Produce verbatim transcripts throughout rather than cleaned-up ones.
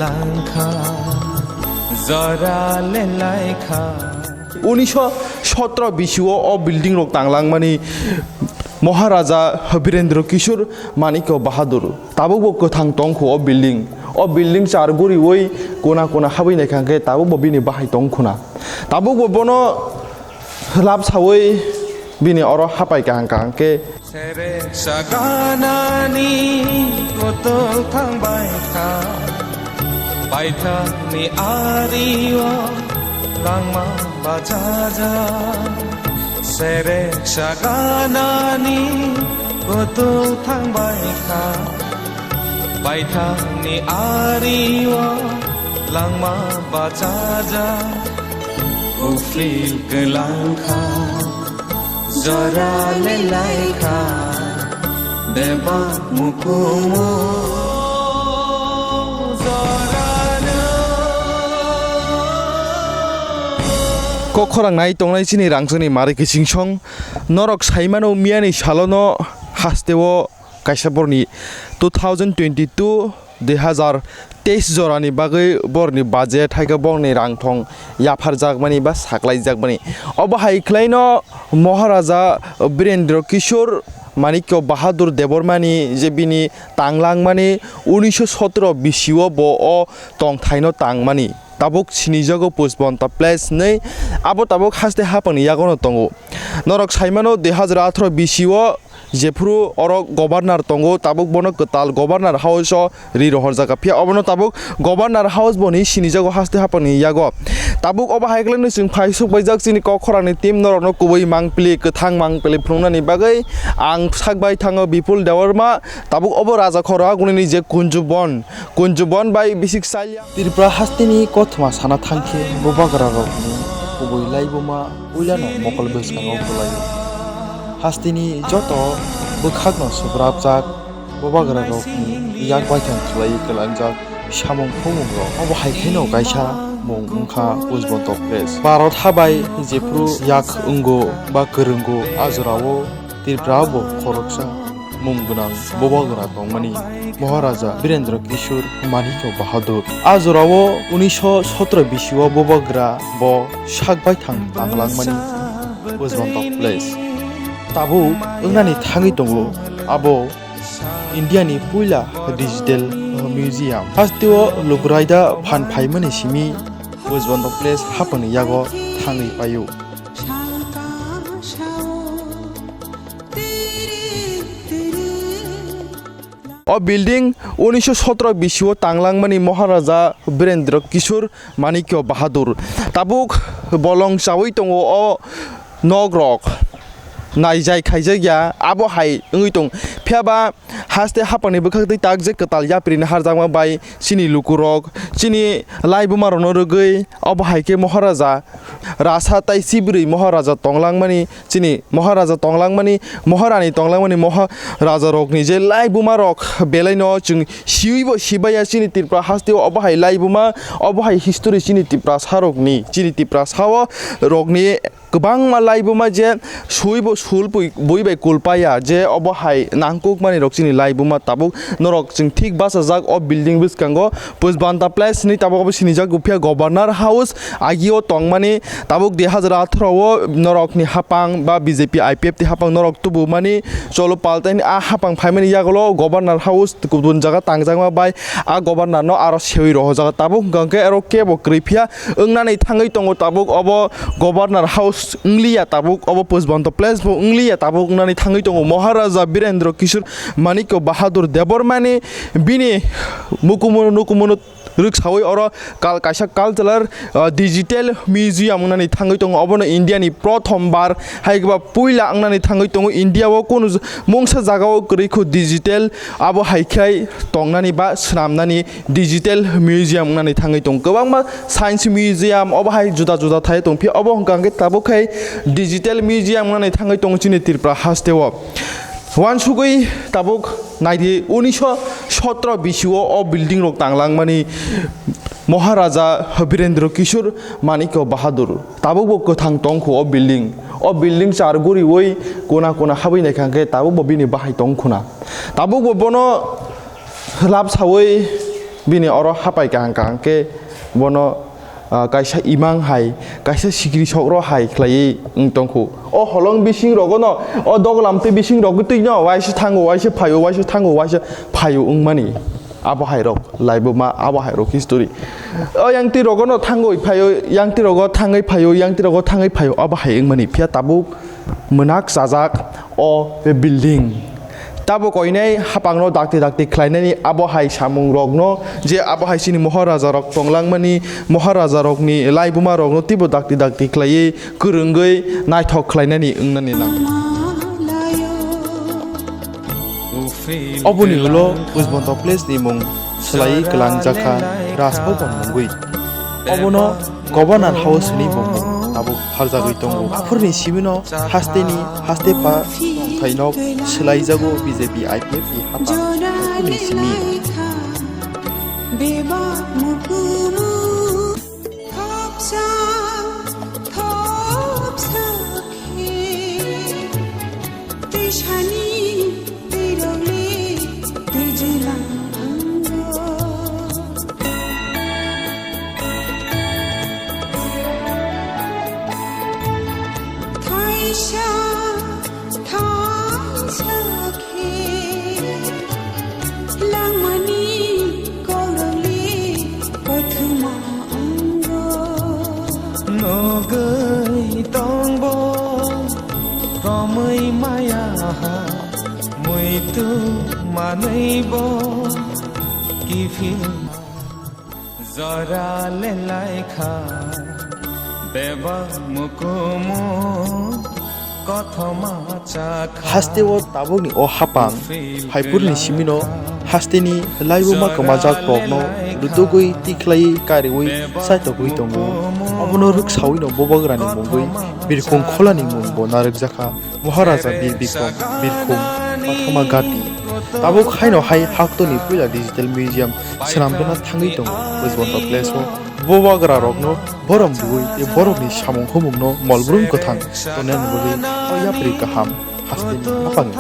Langkha, jora le laikha. Unisho sotro bisio o building rok tanglangmani Maharaja Birendra Kishore Manikya Bahadur. Tabukbo kwthang tongkhu o building. O building char guriwi kona kona habwi naikha hwnkhe tabukbo bini bahai tongkhuna. Tabukbo bono lab sawi bini oro hapai kaham kaham khe. Serek saganani kotol thangbai kha, baithakni ario langma bachaja. Serek saganani kotol thangbai kha, baithakni ario langma bachaja. Uphil kwlangkha, jora le laikha, bebak mukumu jorano. Kok khorang nai tongnai chini rangchakni mari kichingsong. Norok saimano miyani salono hasteo kaisa borni two thousand twenty-two, dui hazar teis jorani bagwi borni budget hai khe borni rangthong yapharjakmani ba saklaijakmani. Obo hai khlaino Maharaja Birendra Kishore Manikya Bahadur Debbarmani je bini tanglangmani unisho sotro bisio bo o tongthaino tangmani. Tabuk sinijago Pushpanta Place hinwi, abo tabuk haste haphangni yagono tongo. Norok saimano dui hazar atharo bisio jephuru oro governor tongo, tabuk bono kwtal governor house o ri rohorjak kha. Phiya obono tabuk governor house bo hinwi sinijago haste haphangni yago. Tabuk obo hai khlaino chwng phai sukbaijak chini kok khorangni team norokno kubui mangpili kwthang mangpili phunuknani bagwi ang sak bai thango Bipul Debbarma. Tabuk obo raja khoro agunini je Kunjubon, Kunjubon bai bisik salya. Tripura hasteni kothoma sana thangkhe bubagrarokni kubui laibuma puilano mokol bwskango kwlaio. Hasteni joto bwkhakno subrapjak bubagrarokni yak baithang khlaiwi kwlangjak samung thumungrok. Obo hai kheno kaisa mung wngkha Pushpanta Place. Bharat habai jephuru yak wngo ba kwrwngo, a jorao Tripura bo khoroksa mung gwnang bubagra tongmani Maharaja Birendra Kishore Manikya Bahadur. A jorao unisho sotro bisio bubagra bo sak baithang tanglangmani Pushpanta Place. Tabuk wngnani thangwi tongo abo India ni puila digital museum. Hasteo luku raida phan phaimani simi Pushpanta Place haphangni yago thangwi paio. O building unisho sotro bisio tanglangmani Maharaja Birendra Kishore Manikya Bahadur. Tabuk bolong chawi tongo o nok rok. Naijai khaijak ya, abo hai wngwi tong. Phiya ba haste haphangni bwkhak twi tak je kwtal yapri naharjakma bai chini lukurok, chini laibuma rokno rwgwi obo hai khe Maharaja rasa tai sibri Maharaja tonglangmani, chini Maharaja tonglangmani, Maharani tonglangmani, Maharaja rokni je laibuma rok belai no chwng siwi bo sibaya chini Tripura hasteo obo hai laibuma, obo hai history chini Tiprasa rokni, chini Tiprasa o rokni kwbangma laibuma je sui bo sul bui, bui bai kulpaya je obo hai nangkukmani rok chini laibuma tabuk norok chwng thik bachajak o building bwskango Pushpanta Place hinwi tabuk obo sinijak phiya Governor House agio tongmani tabuk dui hazar atharo o norokni hapang ba B J P I P F T hapang norok tubumani cholo paltaini a hapang phaimani yagulo Governor House kubun jaga tangjakma bai a Governor no aro sewi rohorjago tabuk hwnkha hwnkhe aro kebo kwrwi phiya wngnani thangwi tongo tabuk obo Governor House wngliya tabuk obo Pushpanta Place bo wngliya tabuk wngnani thangwi tongo Maharaja Birendra Kishore Manikya Bahadur Debbarmani bini mukumu nukumu rwksawi oro kal-, kaisa cultural, ah, digital museum wngnani thangwi tongo. Obono India ni prothom bar hai khe ba puila wngnani thangwi tongo. India o kunu j-, mungsa jaga o kwrwi kho digital abo hai khe tongnani ba swnamnani digital museum wngnani thangwi tongo. Kwbangma science museum obo hai juda juda thai tong phiya obo hwnkha hwnkhe tabuk khai digital museum wngnani thangwi tongo chini Tripura haste o. Wansugwi tabuk naidi unisho sotro bisio o building rok tanglangmani Maharaja Birendra Kishore Manikya Bahadur. Tabukbo kwthang tongkhu o building. O building char guriwi kona kona habwi naikha hwnkhe tabukbo bini bahai tongkhuna. Tabukbo bono lab sawi Bini oro hapai kaham kaham khe bono, ah, kaisa imang hai, kaisa sikiri sok rok hai khlaiwi wng tongkhu. O holong bising rogono, o doglam tei bising rogwi twi no waisa thango, waisa phaio, waisa thango, waisa phaio wngmani. Abo hai rok laibuma, abo hai rok history. O yang twi rogono thangwi phaio, yang twi rogo thangwi phaio, yang twi rogo thangwi phaio, abo hai wngmani. Phiya tabuk mwnak chajak o building. Tabuk koinai hapangno dakti dakti khlainani abo hai samung rokno je abo hai chini Maharaja rok tonglangmani, Maharaja rokni laibuma rokno tibo dakti dakti khlaiwi kwrwngwi naithok khlainani wngnani nang. Oboni ulo Ujbonto Place ni mung swlaiwi kwlang jakha Rajbhavan mungwi. Obono Governor House hwnwi bo mung tabuk pharjagwi tongo. Aphurni simino hasteni haste pa tongthainok swlaijago B J P I P F ni hapang aphurni simi. Bebak mukumu thopsa, thopsa khe twisani twirokni twijilang thango. Thaisa, thaisa khe langmani korokli kothoma wngo. Nugwi tongbo romwi maya ha, muitu manwibo kiphil. Jora le laikha bebak mukumu kothoma chakha. Hasteo tabukni o hapang phaipurni simino hasteni laibuma kwmajak kokno rutugwi tikhlaiwi kariwi saitokgwi tongo. Obono rwksawino bubagrani mungwi birkhung kholani mungbo narwkjakha. Maharaja Bir Bikrom Birkhung Pathama Gati. Tabuk haino hai haktoni puila digital museum swnamjana thangwi tongo Ujbonto Place o. Bubagra rokno borom rwui tei borokni samung humungno molbrum kwthang tongnani bagwi o yapri kaham hasteni hapang.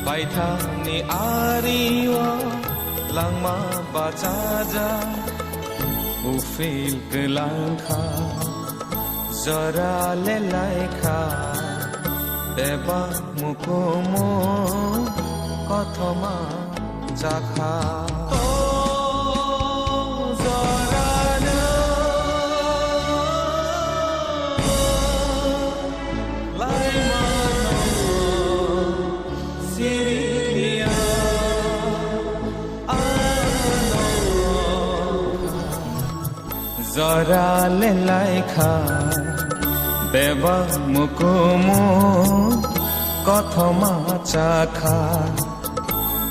Paithakni ario langma bachajak, uphil kwlangkha. Jora le laikha bebak mukumu kothoma chakha. O jorano laimano siriya. Jora le laikha bebak mukumu kothoma chakha,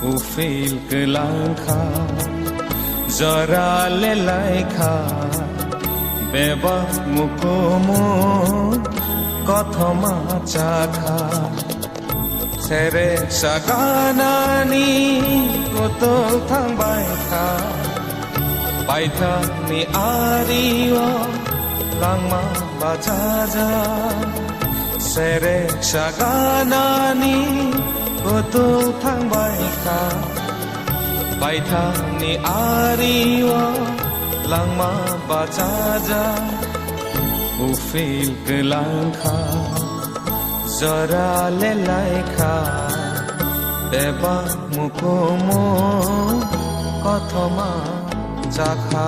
uphil kwlangkha. Jora le laikha bebak mukumu kothoma chakha. Serek saganani kutuk thangbai kha, paithakni ario langma bachajak. Serek saganani kutuk thangbai kha, paithakni ario langma bachajak. Uphil kwlangkha. Jora le laikha bebak mukumu kothoma chakha.